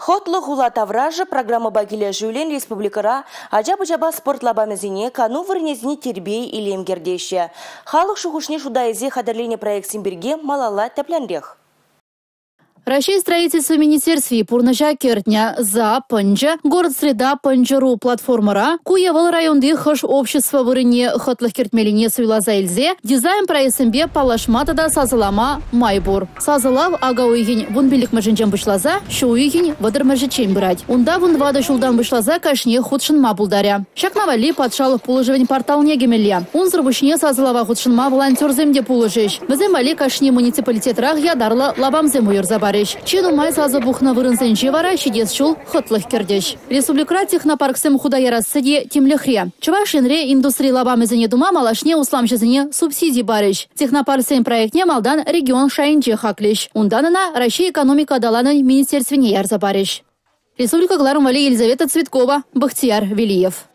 Хӑтлӑ хула таврашӗ программӑпа килӗшӳллӗн республикӑра ача-пӑчапа спорт лапамӗсене, кану вырӑнӗсене тирпей-илем кӗртеҫҫӗ. Халӑх шухӑшне шута илсе хатӗрленӗ проектсем пирки малалла тӗплӗнрех. Раҫҫей строительство министерстви пурнӑҫа кӗртнӗ «За пӑнчӑ» «Город среда пӑнчӑ.ру» платформӑра ку е вӑл районти хӑш общество вырӑнне хӑтлӑх кӗртмеллине суйласа илсе дизайн проектсемпе паллашма тата сасӑлама май пур. Сасӑлав ака уйӑхӗн 15-мӗшӗнчен пуҫласа ҫу уйӑхӗн 30-мӗшӗччен пырать. Унта 14 ҫултан пуҫласа кашниех хутшӑнма пултарӗ. Ҫакна валли патшалӑх пулӑшӑвӗн порталне кӗмелле. Унсӑр пуҫне сасӑлава хутшӑнма волонтерсем те пулӑшӗҫ. Вӗсем валли кашни муниципалитетрах ятарлӑ лапамсем уйӑрса парӗҫ. Чи нумай сасӑ пухнӑ вырӑнсенче вара ҫитес ҫул хӑтлӑх кӗртӗҫ. Республикӑра технопарксем хута ярасси те тимлӗхре. Чӑваш Енре индустри лапамӗсене тума малашне усламҫӑсене субсиди парӗҫ. Технопарксен проектне малтан регион шайӗнче хаклӗҫ. Унтан ӑна Раҫҫей экономика аталанӑвӗн министерствине ярса парӗҫ. Республика кӑларӑм валли Елизавета Цветкова, Бахтияр Велиев.